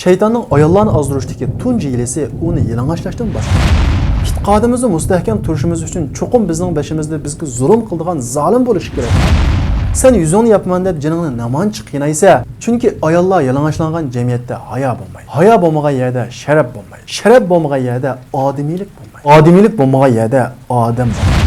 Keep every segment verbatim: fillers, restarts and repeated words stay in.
شەيتاننىڭ ئاياللارنى ئازدۇرۇشتىكى تۇنجى ھىيلىسى ئۇنى يالىڭاچلاشتىن باشلىنىدۇ. ئېتىقادىمىزدا مۇستەھكەم تۇرۇشىمىز ئۈچۈن چوقۇم بىزنىڭ بېشىمىزدا بىزگە زۇلۇم قىلىدىغان زالىم بولۇشى كېرەك. سەن يۈزۈڭنى ياپىمەن دەپ جېنىڭنى نېمانچە قىينايسەن؟ چۈنكى ئاياللار يالىڭاچلانغان جەمئىيەتتە ھايا بولمايدۇ. ھايا بولمىغان يەردە شەرەپ بولمايدۇ. شەرەپ بولمىغان يەردە ئادىمىيلىك بولمايدۇ. ئادىمىيلىك بولمىغان يەردە ئادەم بولمايدۇ.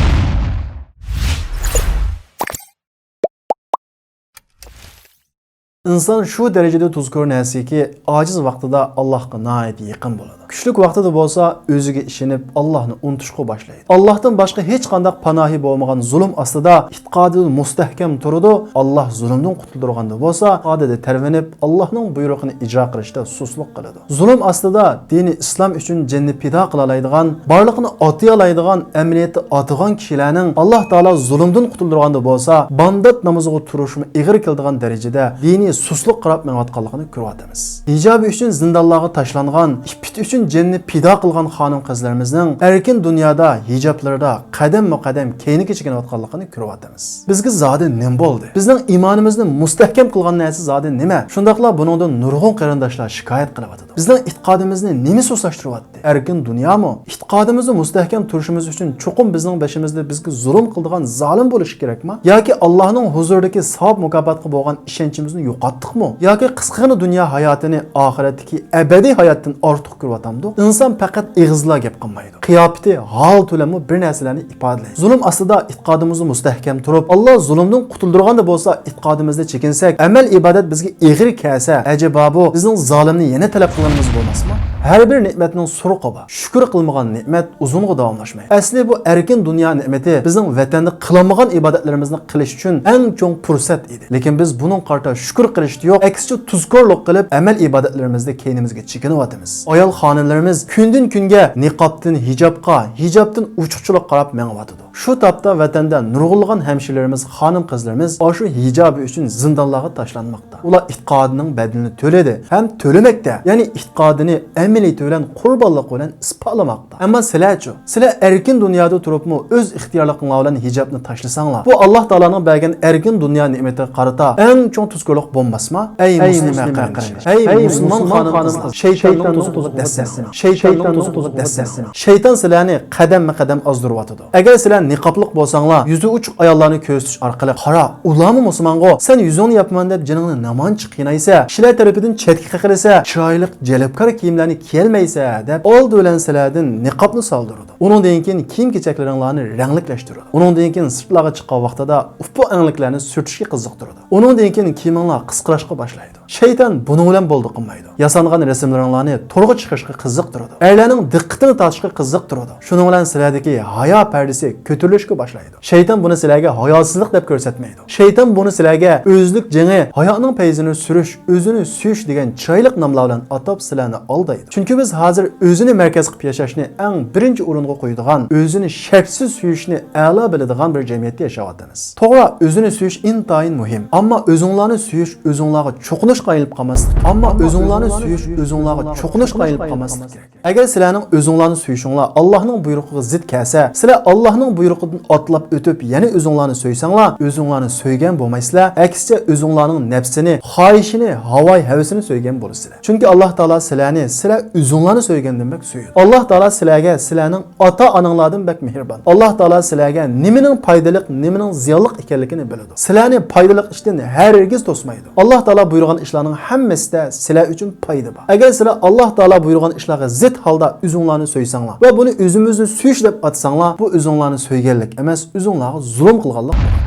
ئىنسان شۇ دەرىجىدە تۇزكور نەرسىكى، ئاجىز ۋاقتىدا ئاللاھقا ناھايىتى يېقىن بولىدۇ. كۈچلۈك ۋاقتىدا بولسا ئۆزىگە ئىشىنىپ، ئاللاھنى ئۇنتۇشقا باشلايدۇ. ئاللاھتىن باشقا ھېچقانداق پاناھى بولمىغان زۇلۇم ئاستىدا ئېتىقادىدا مۇستەھكەم تۇرىدۇ. ئاللاھ زۇلۇمدىن قۇتۇلدۇرغاندا بولسا، ئېتىقادىدا تەرۋىنىپ، ئاللاھنىڭ بۇيرۇقىنى ئىجرا قىلىشتا سۇسلۇق قىلىدۇ. زۇلۇم ئاستىدا دىنى ئىسلام ئۈچۈن جېنىنى پىدا قىلالايدىغان، بارلىقىنى ئاتىيالايدىغان، ئەمەلىيەتتە ئاتىغان كىشىلەرنىڭ ئاللاھ تائالا زۇلۇمدىن قۇتۇلدۇرغاندا بولسا، بامدات نامىزىغا تۇرۇشمۇ ئېغىر كېلىدىغان دەرىجىدە دىنىي سۇسلۇق قاراپ مېڭىۋاتقانلىقىنى كۆرۈۋاتىمىز. ھىجابى ئۈچۈن زىندانلارغا تاشلانغان، ئىپپىتى ئۈچۈن جېنىنى پىدا قىلغان خانىم-قىزلىرىمىزنىڭ ئەركىن دۇنيادا ھىجابلىرىدا قەدەممۇ قەدەم كەينىگە چېكىنىۋاتقانلىقىنى كۆرۈۋاتىمىز. بىزگە زادى نېمە بولدى؟ بىزنىڭ ئىمانىمىزنى مۇستەھكەم قىلغان نەرسە زادى نېمە؟ شۇنداقلا بۇنىڭدىن نۇرغۇن قېرىنداشلار شىكايەت قىلىۋاتىدۇ. بىزنىڭ ئېتىقادىمىزنى نېمە سۇسلاشتۇرۇۋاتتى؟ ئەركىن دۇنيامۇ؟ ئېتىقادىمىزدا مۇستەھكەم تۇرۇشىمىز ئۈچۈن چوقۇم بىزنىڭ بېشىمىزدا بىزگە زۇلۇم قىلىدىغان زالىم بولۇشى كېرەكمۇ؟ ياكى ئاللاھنىڭ ھۇزۇرىدىكى ساۋاب مۇكاپاتقا بولغان ئىشەنچىمىزنى يوقاتتۇقمۇ؟ ياكى قىسقىغىنە دۇنيا ھاياتىنى ئاخىرەتتىكى ئەبەدىي ھاياتتىن ئارتۇق كۆرۈۋاتامدۇق؟ ئىنسان پەقەت ئېغىزلا گەپ قىلمايدۇ. قىياپىتى، ھالىتى بىلەنمۇ بىر نەرسىلەرنى ئىپادىلەيدۇ. زۇلۇم ئاستىدا ئېتىقادىمىزدا مۇستەھكەم تۇرۇپ، ئاللا زۇلۇمدىن قۇتۇلدۇرغاندا بولسا، ئېتىقادىمىزدا چېكىنسەك، ئەمەل ئىبادەت بىزگە ئېغىر كەلسە، ئەجەبا بۇ بىزنىڭ زالىمنى يەنە تەلەپ قىلغىنىمىز بولماسمۇ؟ ھەر بىر نېمەتنىڭ سورىقى بار. شۈكۈر قىلمىغان نېمەت ئۇزۇنغا داۋاملاشمايدۇ. ئەسلى بۇ ئەركىن دۇنيا نېمىتى بىزنىڭ ۋەتەندە قىلالمىغان ئىبادەتلىرىمىزنى قىلىش ئۈچۈن ئەڭ چوڭ پۇرسەت ئىدى. لېكىن بىز بۇنىڭغا قارىتا شۈكۈر قىلىشتا يوق، ئەكسىچە تۇزكورلۇق قىلىپ، ئەمەل ئىبادەتلىرىمىزدە كەينىمىزگە چېكىنىۋاتىمىز. ئايال خانىملىرىمىز كۈندىن-كۈنگە نىقابتىن ھىجابقا، ھىجابتىن ئوچۇقچىلىققا قاراپ مېڭىۋاتىدۇ. شۇ تاپتا ۋەتەندە نۇرغۇنلىغان ھەمشىرىلىرىمىز، خانىم-قىزلىرىمىز ئاشۇ ھىجابى ئۈچۈن زىندانلارغا تاشلانماقتا. ئۇلار ئېتىقادىنىڭ بەدىلىنى تۆلىدى ھەم تۆلىمەكتە. يەنى ئېتىقادىنى ئەمەلىيىتى بىلەن، قۇربانلىقى بىلەن ئىسپاتلىماقتا. ئەمما سىلەرچۇ؟ سىلەر ئەركىن دۇنيادا تۇرۇپمۇ ئۆز ئىختىيارلىقىڭلار بىلەن ھىجابنى تاشلىساڭلار، بۇ ئاللا تائالانىڭ بەرگەن ئەركىن دۇنيا نېمىتىگە قارىتا ئەڭ چوڭ تۇزكورلۇق بولماسمۇ؟ ئەي مۇسلىم ئەقىل، ئەي مۇسۇلمان خانىم-قىزلار، شەيتاننىڭ تۇزىقىغا دەسسەن. شەيتاننىڭ تۇزىقىغا دەسسەن. شەيتان سىلەرنى قەدەممۇ قەدەم ئازدۇرۇۋاتىدۇ. ئەگەر سىلەر نىقابلىق بولساڭلار، يۈزى ئوچۇق ئاياللارنى كۆرسىتىش ئارقىلىق، قارا، ئۇلارمۇ مۇسۇلمانغۇ، سەن يۈزۈڭنى ياپىمەن دەپ جېنىڭنى نېمانچە قىينايسەن، كىشىلەر تەرىپىدىن چەتكە قېقىلىسەن، چىرايلىق جەلپكار كىيىملەرنى كىيەلمەيسەن دەپ ئالدى بىلەن سىلەردىن نىقابنى سالدۇرىدۇ. ئۇنىڭدىن كېيىن كىيىم-كېچەكلىرىڭلارنى رەڭلىكلەشتۈرىدۇ. ئۇنىڭدىن كېيىن سىرتلارغا چىققان ۋاقتىدا ئۇپا-ئەڭلىكلەرنى سۈرتۈشكە قىزىقتۇرىدۇ. ئۇنىڭدىن كېيىن كىيىمىڭلار قىسقىراشقا باشلايدۇ. شەيتان بۇنىڭ بىلەن بولدى قىلمايدۇ. ياسانغان رەسىملىرىڭلارنى تورغا چىقىرىشقا قىزىقتۇرىدۇ. ئەرلەرنىڭ دىققىتىنى تارتىشقا قىزىقتۇرىدۇ. شۇنىڭ بىلەن سىلەردىكى ھايا پەردىسى كۆتۈرۈلۈشكە باشلايدۇ. شەيتان بۇنى سىلەرگە ھاياسىزلىق دەپ كۆرسەتمەيدۇ. شەيتان بۇنى سىلەرگە ئۆزلۈك جېڭى، ھاياتنىڭ پەيزىنى سۈرۈش، ئۆزىنى سۆيۈش دېگەن چىرايلىق ناملار بىلەن ئاتاپ سىلەرنى ئالدايدۇ. چۈنكى بىز ھازىر ئۆزىنى مەركەز قىلىپ ياشاشنى ئەڭ بىرىنچى ئورۇنغا قويىدىغان، ئۆزىنى شەرتسىز سۆيۈشنى ئەلا بىلىدىغان بىر جەمئىيەتتە ياشاۋاتىمىز. توغرا، ئۆزىنى سۆيۈش ئىنتايىن مۇھىم. ئەمما ئۆزۈڭلارنى سۆيۈش ئۆزۈڭلارغا چوقۇنۇشقا ئايلىنىپ قالماسلىق. ئەمما ئۆزۈڭلارنى سۆيۈش ئۆزۈڭلارغا چوقۇنۇشقا ئايلىنىپ قالماسلىق كېرەك. ئەگەر سىلەرنىڭ ئۆزۈڭلارنى سۆيۈشۈڭلار ئاللاھنىڭ بۇيرۇقىغا زىت كەلسە، سىلەر ئاللاھنىڭ بۇيرۇقىدىن ئاتلاپ ئۆتۈپ، يەنە ئۆزۈڭلارنى سۆيسەڭلار، ئۆزۈڭلارنى سۆيگەن بولمايسىلەر، ئەكسىچە ئۆزۈڭلارنىڭ نەپسىنى، خاھىشىنى، ھاۋايى ھەۋىسىنى سۆيگەن بولىسىلەر. چۈنكى ئاللاھ تائالا سىلەرنى سىلەر ئۆزۈڭلارنى سۆيگەندىن بەك سۆيىدۇ. ئاللاھ تائالا سىلەرگە سىلەرنىڭ ئاتا-ئاناڭلاردىن بەك مېھرىبان. ئاللاھ تائالا سىلەرگە نېمىنىڭ پايدىلىق، نېمىنىڭ زىيانلىق ئىكەنلىكىنى بىلىدۇ. سىلەرنى پايدىلىق ئىشتىن ھەرگىز توسمايدۇ. ئاللاھ تائالا بۇيرۇغان ئىشلارنىڭ ھەممىسىدە سىلەر ئۈچۈن پايدا بار. ئەگەر سىلەر ئاللاھ تائالا بۇيرۇغان ئىشلارغا زىت ھالدا ئۆزۈڭلارنى سۆيسەڭلار ۋە بۇنى ئۆزىمىزنى سۆيۈش دەپ ئاتىساڭلار، بۇ ئۆزۈڭلارنى سۆيگەنلىك ئەمەس، ئۆزۈڭلارغا زۇلۇم قىلغانلىق بولىدۇ.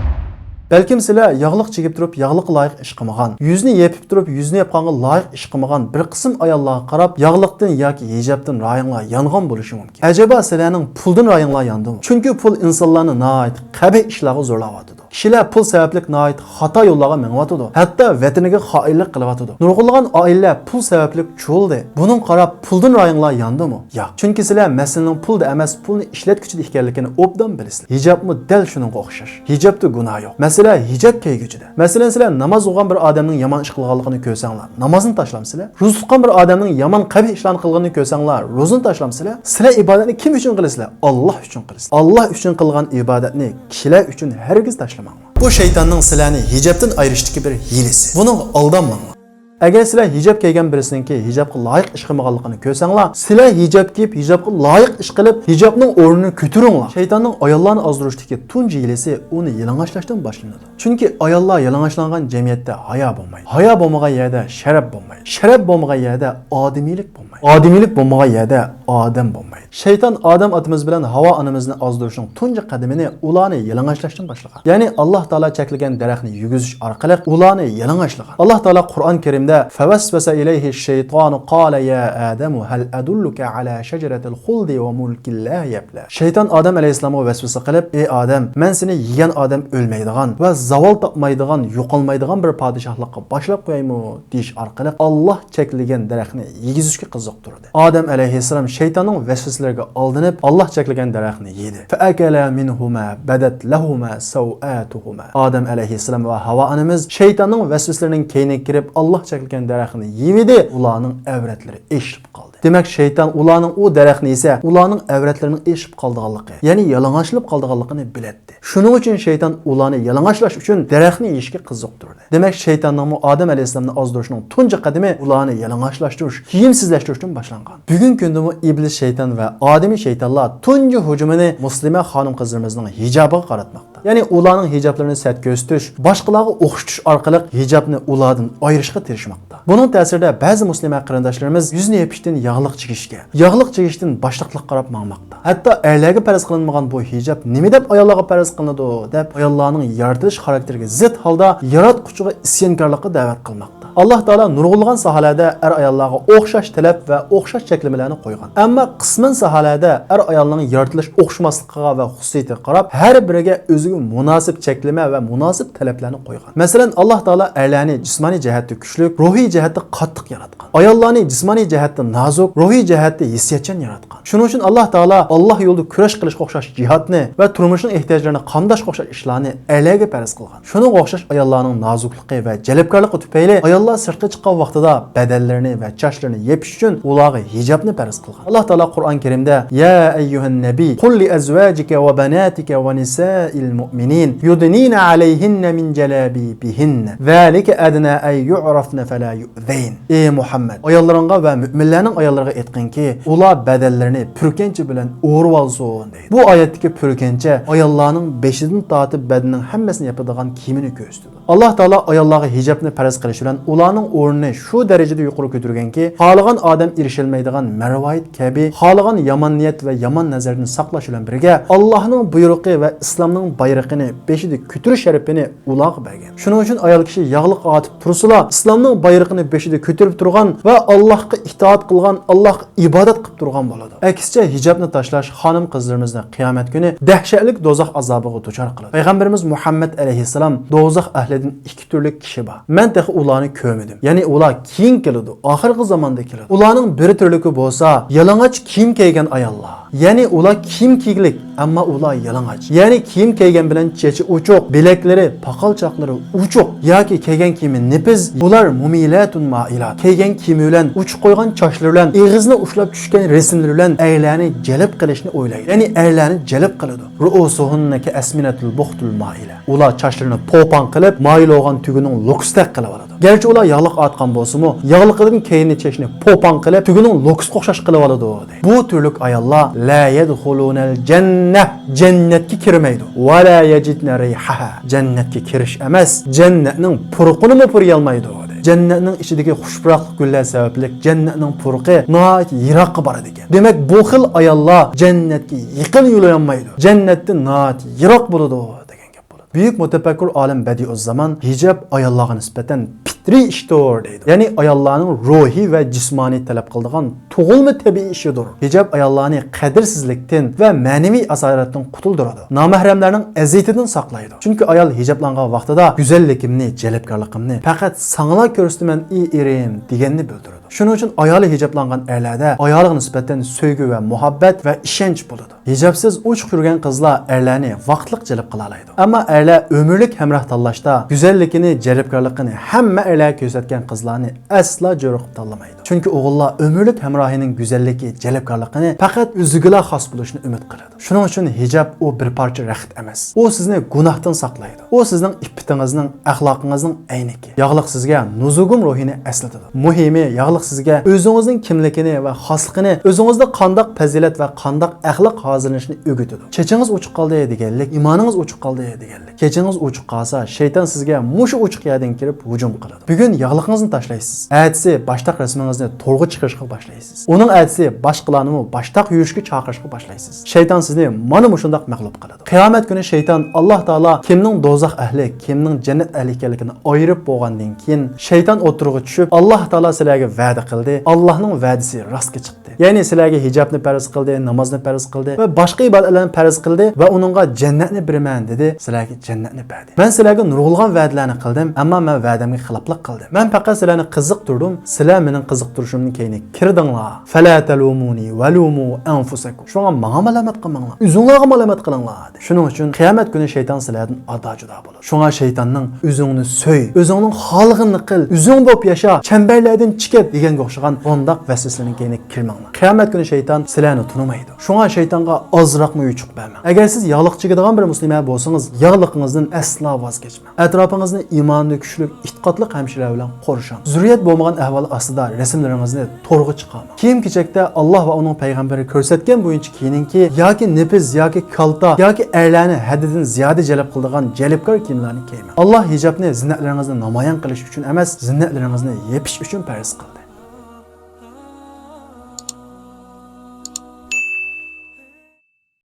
بەلكىم سىلەر ياغلىق چىگىپ تۇرۇپ ياغلىققا لايىق ئىش قىلمىغان، يۈزنى يېپىپ تۇرۇپ يۈزنى ياپقانغا لايىق ئىش قىلمىغان بىر قىسىم ئاياللارغا قاراپ ياغلىقتىن ياكى ھىجابتىن رايىڭلار يانغان بولۇشى مۇمكىن. ئەجەبا سىلەرنىڭ پۇلدىن رايىڭلار ياندىمۇ؟ چۈنكى پۇل ئىنسانلارنى ناھايىتى قەبىھ ئىشلارغا زورلاۋاتىدۇ. كىشىلەر پۇل سەۋەبلىك ناھايىتى خاتا يوللارغا مېڭىۋاتىدۇ. ھەتتا ۋەتىنىگە خائىنلىق قىلىۋاتىدۇ. نۇرغۇنلىغان ئائىلىلەر پۇل سەۋەبلىك چۇۋۇلدى. بۇنىڭغا قاراپ پۇلدىن رايىڭلار ياندىمۇ؟ ياق. چۈنكى سىلەر مەسىلىنىڭ پۇلدا ئەمەس، پۇلنى ئىشلەتكۈچىدە ئىكەنلىكىنى ئوبدان بىلىسىلەر. ھىجابمۇ دەل شۇنىڭغا ئوخشاش. ھىجابتا گۇناھ يوق. مەسىلە ھىجاب كىيگۈچىدە. مەسىلەن، سىلەر ناماز ئوقۇغان بىر ئادەمنىڭ يامان ئىش قىلغانلىقىنى كۆرسەڭلار، نامازنى تاشلامسىلەر؟ روزا تۇتقان بىر ئادەمنىڭ يامان قەبىھ ئىشلارنى قىلغىنىنى كۆرسەڭلار، روزىنى تاشلامسىلەر؟ سىلەر ئىبادەتنى كىم ئۈچۈن قىلىسىلەر؟ ئاللاھ ئۈچۈن قىلىسىلەر. ئاللاھ ئۈچۈن قىلغان ئىبادەتنى كىشىلەر ئۈچۈن ھەرگىز تاشلىماڭلار. بۇ شەيتاننىڭ سىلەرنى ھىجابتىن ئايرىشتىكى بىر ھىيلىسى. بۇنىڭغا ئالدانماڭلار. ئەگەر سىلەر ھىجاب كىيگەن بىرسىنىڭكى ھىجابقا لايىق ئىش قىلمىغانلىقىنى كۆرسەڭلار، سىلەر ھىجاب كىيىپ، ھىجابقا لايىق ئىش قىلىپ، ھىجابنىڭ ئورنىنى كۆتۈرۈڭلار. شەيتاننىڭ ئاياللارنى ئازدۇرۇشتىكى تۇنجى ھىيلىسى ئۇنى يالىڭاچلاشتىن باشلىنىدۇ. چۈنكى ئاياللار يالىڭاچلانغان جەمئىيەتتە ھايا بولمايدۇ. ھايا بولمىغان يەردە شەرەپ بولمايدۇ. شەرەپ بولمىغان يەردە ئادىمىيلىك بولمايدۇ. ئادىمىيلىك بولمىغان يەردە ئادەم بولمايدۇ. شەيتان ئادەم ئاتىمىز بىلەن ھاۋا ئانىمىزنى ئازدۇرۇشنىڭ تۇنجى قەدىمىنى ئۇلارنى يالىڭاچلاشتىن باشلىغان. يەنى ئاللاھ تائالا چەكلىگەن دەرەخنى يېگۈزۈش ئارقىلىق ئۇلارنى يالىڭاچلىغان. ئاللاھ تائالا قۇرئان كەرىمدە فەۋەسۋەسە ئىلەيھىش شەيتانۇ قالە يا ئادەمۇ ھەل ئەدۇللۇكە ئەلا شەجەرەتىل خۇلدى ۋە مۇلكىن لا يەبلە. شەيتان ئادەم ئەلەيھىسسالامغا ۋەسۋەسە قىلىپ، ئەي ئادەم، مەن سېنى يېگەن ئادەم ئۆلمەيدىغان ۋە زاۋال تاپمايدىغان، يوقالمايدىغان بىر پادىشاھلىققا باشلاپ قويايمۇ؟ دېيىش ئارقىلىق ئاللاھ چەكلىگەن دەرەخنى يېگۈزۈشكە قىزىقتۇردى. ئادەم ئەلەيھىسسالام شەيتاننىڭ ۋەسۋەسىلىرىگە ئالدىنىپ، ئاللاھ چەكلىگەن دەرەخنى يېدى. فەئەكەلە مىنھۇما بەدەت لەھۇما سەۋئاتۇھۇما. ئادەم ئەلەيھىسسالام ۋە ھاۋا ئانىمىز شەيتاننىڭ ۋەسۋەسىلىرىنىڭ كەينىگە كىرىپ، ئاللاھ چەكلىگەن دەرەخنى يېۋىدى. ئۇلارنىڭ ئەۋرەتلىرى ئېچىلىپ قالدى. دېمەك، شەيتان ئۇلارنىڭ ئۇ دەرەخنى يېسە، ئۇلارنىڭ ئەۋرەتلىرىنىڭ ئېچىلىپ قالىدىغانلىقى، يەنى يالىڭاچلىنىپ قالىدىغانلىقىنى بىلەتتى. شۇنىڭ ئۈچۈن شەيتان ئۇلارنى يالىڭاچلاش ئۈچۈن دەرەخنى يېيىشكە قىزىقتۇردى. دېمەك، شەيتاننىڭمۇ ئادەم ئەلەيھىسسالامنى ئازدۇرۇشنىڭ تۇنجى قەدىمى ئۇلارنى يالىڭاچلاشتۇرۇش، كىيىمسىزلەشتۈرۈشتىن باشلانغان. بۈگۈنكى كۈندىمۇ ئىبلىس شەيتان ۋە ئادىمىي شەيتانلار تۇنجى ھۇجۇمىنى مۇسلىمە خانىم-قىزلىرىمىزنىڭ ھىجابىغا قاراتماقتا. يەنى ئۇلارنىڭ ھىجابلىرىنى سەت كۆرسىتىش، باشقىلارغا ئوخشىتىش ئارقىلىق ھىجابنى ئۇلاردىن ئايرىشقا تىرىشماقتا. بۇنىڭ تەسىرىدە بەزى مۇسلىمە قېرىنداشلىرىمىز يۈزنى يېپىشتىن ياغلىق چىگىشكە، ياغلىق چىگىشتىن باشلىقلىققا قاراپ ماڭماقتا. ھەتتا ئەرلەرگە پەرز قىلىنمىغان بۇ ھىجاب نېمە دەپ ئاياللارغا پەرز قىلىنىدۇ دەپ ئاياللارنىڭ يارىتىلىش خاراكتېرىگە زىت ھالدا ياراتقۇچىغا ئىسيانكارلىققا دەۋەت قىلماقتا. ئاللاھ تائالا نۇرغۇنلىغان ساھەلەردە ئەر-ئاياللارغا ئوخشاش تەلەپ ۋە ئوخشاش چەكلىمىلەرنى قويغان. ئەمما قىسمەن ساھەلەردە ئەر-ئايالنىڭ يارىتىلىش ئوخشىماسلىقىغا ۋە خۇسۇسىيىتىگە قاراپ، ھەر بىرىگە ئۆزىگە مۇناسىپ چەكلىمە ۋە مۇناسىپ تەلەپلەرنى قويغان. مەسىلەن، ئاللاھ تائالا ئەرلەرنى جىسمانىي جەھەتتە كۈچلۈك، روھىي جەھەتتە قاتتىق ياراتقان. ئاياللارنى جىسمانىي جەھەتتە نازۇك، روھىي جەھەتتە ھېسسىياتچان ياراتقان. شۇنىڭ ئۈچۈن ئاللاھ تائالا ئاللاھ يولىدا كۈرەش قىلىشقا ئوخشاش جىھادنى ۋە تۇرمۇشنىڭ ئېھتىياجلىرىنى قامداشقا ئوخشاش ئىشلارنى ئەرلەرگە پەرز قىلغان. شۇنىڭغا ئوخشاش ئاياللارنىڭ نازۇكلۇقى ۋە جەلپكارلىقى تۈپەيلى ئاياللار سىرتقا چىققان ۋاقتىدا بەدەنلىرىنى ۋە چاچلىرىنى يېپىش ئۈچۈن ئۇلارغا ھىجابنى پەرز قىلغان. ئاللاھ تائالا قۇرئان كەرىمدە يا ئەييۇھەن نەبىي قۇل لىئەزۋاجىكە ۋە بەناتىكە ۋە نىسائىل مۇئمىنىن يۇدنىنە ئەلەيھىننە مىن جەلابىبىھىننە ذالىكە ئەدنا ئەن يۇئرەفنە فەلا يۇ زەين. ئەي مۇھەممەد، ئاياللىرىڭغا ۋە مۆمىنلەرنىڭ ئاياللىرىغا ئېيتقىنكى، ئۇلار بەدەنلىرىنى پۈركەنچە بىلەن ئورىۋالسۇن، دەيدۇ. بۇ ئايەتتىكى پۈركەنچە ئاياللارنىڭ بېشىدىن تارتىپ بەدىنىنىڭ ھەممىسىنى ياپىدىغان كىيىمىنى كۆرسىتىدۇ. ئاللاھ تائالا ئاياللارغا ھىجابنى پەرز قىلىش بىلەن ئۇلارنىڭ ئورنىنى شۇ دەرىجىدە يۇقىرى كۆتۈرگەنكى، خالىغان ئادەم ئېرىشەلمەيدىغان مەرۋايىت كەبى، خالىغان يامان نىيەت ۋە يامان نەزەردىن ساقلاش بىلەن بىرگە، ئاللاھنىڭ بۇيرۇقى ۋە ئىسلامنىڭ بايرىقىنى بېشىدا كۆتۈرۈش شەرىپىنى ئۇلارغا بەرگەن. شۇنىڭ ئۈچۈن ئايال كىشى ياغلىق ئارتىپ تۇرسىلا، ئىسلامنىڭ بايرىقىنى بېشىدا كۆتۈرۈپ تۇرغان ۋە ئاللاھقا ئىتائەت قىلغان، ئاللاھقا ئىبادەت قىلىپ تۇرغان بولىدۇ. ئەكسىچە، ھىجابنى تاشلاش خانىم-قىزلىرىمىزنى قىيامەت كۈنى دەھشەتلىك دوزاخ ئازابىغا دۇچار قىلىدۇ. پەيغەمبىرىمىز مۇھەممەد ئەلەيھىسسالام دوزاخ ئەھلىدىن ئىككى تۈرلۈك كىشى بار. مەن تېخى ئۇلارنى كۆرمىدىم. يەنى ئۇلار كېيىن كېلىدۇ، ئاخىرقى زاماندا كېلىدۇ. ئۇلارنىڭ بىر تۈرلۈكى بولسا يالىڭاچ كىيىم كىيگەن ئاياللار. يەنى ئۇلار كىيىم كىيگۈلۈك، ئەمما ئۇلار يالىڭاچ. يەنى كىيىم كىيگەن بىلەن چېچى ئوچۇق، بىلەكلىرى، پاقالچاقلىرى ئوچۇق ياكى كىيگەن كىيىمى نېپىز. ئۇلار مۇمىلەتۇن مائىلات. كىيگەن كىيىمى بىلەن، ئوچۇق قويغان چاچلىرى بىلەن، ئېغىزىنى ئۇچلاپ چۈشكەن رەسىملىرى بىلەن ئەرلەرنى جەلپ قىلىشنى ئويلايدۇ. يەنى ئەرلەرنى جەلپ قىلىدۇ. رۇئۇسۇھۇننە كەئەسنىمەتىل بۇختىل مائىلە. ئۇلار چاچلىرىنى پوپاڭ قىلىپ، مايىل بولغان تۆگىنىڭ لوكۇستەك قىلىۋالىدۇ. گەرچە ئۇلار ياغلىق ئارتقان بولسىمۇ، ياغلىقىدىن كېيىننى چېچىنى پوپاڭ قىلىپ، تۆگىنىڭ لوكۇسىغا ئوخشاش قىلىۋالىدۇ، دەيدۇ. بۇ تۈرلۈك ئاياللار لا يەدخۇلۇنەل جەننە، جەننەتكە كىرمەيدۇ. ۋە لا يەجىدنە رەيھەھا، جەننەتكە كىرىش ئەمەس، جەننەتنىڭ پۇرىقىنىمۇ پۇرىيالمايدۇ، دەيدۇ. جەننەتنىڭ ئىچىدىكى خۇش پۇراقلىق گۈللەر سەۋەبلىك جەننەتنىڭ پۇرىقى ناھايىتى يىراققا بارىدىكەن. دېمەك، بۇ خىل ئاياللار جەننەتكە يېقىن يولىيالمايدۇ، جەننەتتىن ناھايىتى يىراق بولىدۇ، دېگەن گەپ بولىدۇ. بۈيۈك مۇتەپەككۇر ئالىم بەدىئۇززامان ھىجاب ئاياللارغا نىسبەتەن پىترىي ئىشتۇر، دەيدۇ. يەنى ئاياللارنىڭ روھىي ۋە جىسمانىي تەلەپ قىلىدىغان تۇغۇلما تەبىئىي ئىشىدۇر. ھىجاب ئاياللارنى قەدىرسىزلىكتىن ۋە مەنىۋى ئاسارەتتىن قۇتۇلدۇرىدۇ. نامەھرەملەرنىڭ ئەزىيىتىدىن ساقلايدۇ. چۈنكى ئايال ھىجابلانغان ۋاقتىدا گۈزەللىكىمنى، جەلپكارلىقىمنى پەقەت ساڭىلا كۆرسىتىمەن، ئى ئېرىم، دېگەننى بىلدۈرىدۇ. شۇنىڭ ئۈچۈن ئايالى ھىجابلانغان ئەرلەردە ئايالىغا نىسبەتەن سۆيگۈ ۋە مۇھەببەت ۋە ئىشەنچ بولىدۇ. ھىجابسىز ئوچۇق يۈرگەن قىزلار ئەرلەرنى ۋاقىتلىق جەلپ قىلالايدۇ. ئەمما ئەرلەر ئۆمۈرلۈك ھەمراھ تاللاشتا گۈزەللىكىنى، جەلپكارلىقىنى ھەممە ئەرلەرگە كۆرسەتكەن قىزلارنى ئەسلا جور قىلىپ تاللىمايدۇ. چۈنكى ئوغۇللار ئۆمۈرلۈك ھەمراھىنىڭ گۈزەللىكى، جەلپكارلىقىنى پەقەت ئۆزىگىلا خاس بولۇشىنى ئۈمىد قىلىدۇ. شۇنىڭ ئۈچۈن ھىجاب ئۇ بىر پارچە رەخت ئەمەس. ئۇ سىزنى گۇناھتىن ساقلايدۇ. ئۇ سىزنىڭ ئىپپىتىڭىزنىڭ، ئەخلاقىڭىزنىڭ ئەينىكى. ياغلىق سىزگە نۇزۇگۇم روھىنى ئەسلىتىدۇ. مۇھىمى، ياغلىق سىزگە ئۆزىڭىزنىڭ كىملىكىنى ۋە خاسلىقىنى، ئۆزىڭىزدە قانداق پەزىلەت ۋە قانداق ئەخلاق ھازىرلىنىشنى ئۆگىتىدۇ. چېچىڭىز ئوچۇق قالدى دېگەنلىك، ئىمانىڭىز ئوچۇق قالدى دېگەنلىك. چېچىڭىز ئوچۇق قالسا، شەيتان سىزگە مۇشۇ ئوچۇق يەردىن كىرىپ ھۇجۇم قىلىدۇ. بۈگۈن ياغلىقىڭىزنى تاشلايسىز. ئەتىسى باشتاق رەسىمىڭىزنى تورغا چىقىرىشقا باشلايسىز. ئۇنىڭ ئەتىسى باشقىلارنىمۇ باشتاق يۈرۈشكە چاقىرىشقا باشلايسىز. شەيتان سىزنى مانا مۇشۇنداق مەغلۇپ قىلىدۇ. قىيامەت كۈنى شەيتان، ئاللاھ تائالا كىمنىڭ دوزاخ ئەھلى، كىمنىڭ جەننەت ئەھلى ئىكەنلىكىنى ئايرىپ بولغاندىن كېيىن، شەيتان ئوتتۇرىغا چۈشۈپ، ئاللاھ تائالا سىلەرگە ۋەدە قىلدى، ئاللاھنىڭ ۋەدىسى راستكە چىقتى. يەنى سىلەرگە ھىجابنى پەرز قىلدى، نامازنى پەرز قىلدى ۋە باشقا ئىبادەتلەرنى پەرز قىلدى ۋە ئۇنىڭغا جەننەتنى بېرىمەن دېدى، سىلەرگە جەننەتنى بەردى. مەن سىلەرگە نۇرغۇنلىغان ۋەدىلەرنى قىلدىم، ئەمما مەن ۋەدەمگە خىلاپلىق قىلدىم. مەن پەقەت سىلەرنى قىزىقتۇردۇم، سىلەر مېنىڭ قىزىقتۇرۇشۇمدىن كەينىگە كىردىڭلار. فلا تلوموني ولوموا أنفسكم. شۇڭا ماڭا مالامەت قىلماڭلار، ئۆزۈڭلارغا مالامەت قىلىڭلار، دېدى. شۇنىڭ ئۈچۈن قىيامەت كۈنى شەيتان سىلەردىن ئادا جۇدا بولىدۇ. شۇڭا شەيتاننىڭ «ئۆزۈڭنى سۆي، ئۆزۈڭنىڭ خالىغىنىنى قىل، ئۆزۈڭ بولۇپ ياشا، چەمبەرلەردىن چىقىپ» دېگەنگە ئوخشىغان بۇنداق ۋەسۋەسىلەرنىڭ كەينىگە كىرمەڭلار. قىيامەت كۈنى شەيتان سىلەرنى تونۇمايدۇ. شۇڭا شەيتانغا ئازراقمۇ يوچۇق بەرمەڭ. ئەگەر سىز ياغلىق چىگىدىغان بىر مۇسلىمە بولسىڭىز، ياغلىقىڭىزدىن ئەسلا ۋاز كەچمەڭ. ئەتراپىڭىزنى ئىمانى كۈچلۈك، ئېتىقادلىق ھەمشىرە بىلەن قورشاڭ. زۆرۈرىيەت بولمىغان ئەھۋال ئاستىدا رەسىملىرىڭىزنى تورغا چىقارماڭ. كىيىم-كېچەكتە ئاللاھ ۋە ئۇنىڭ پەيغەمبىرى كۆرسەتكەن بويىچە كىيىنىڭكى، ياكى نېپىز، ياكى كالتا، ياكى ئەرلەرنى ھەددىدىن زىيادە جەلپ قىلىدىغان جەلپكار كىيىملەرنى كىيمەڭ. ئاللاھ ھىجابنى زىننەتلىرىڭىزنى نامايان قىلىش ئۈچۈن ئەمەس، زىننەتلىرىڭىزنى يېپىش ئۈچۈن پەرز قىلدى.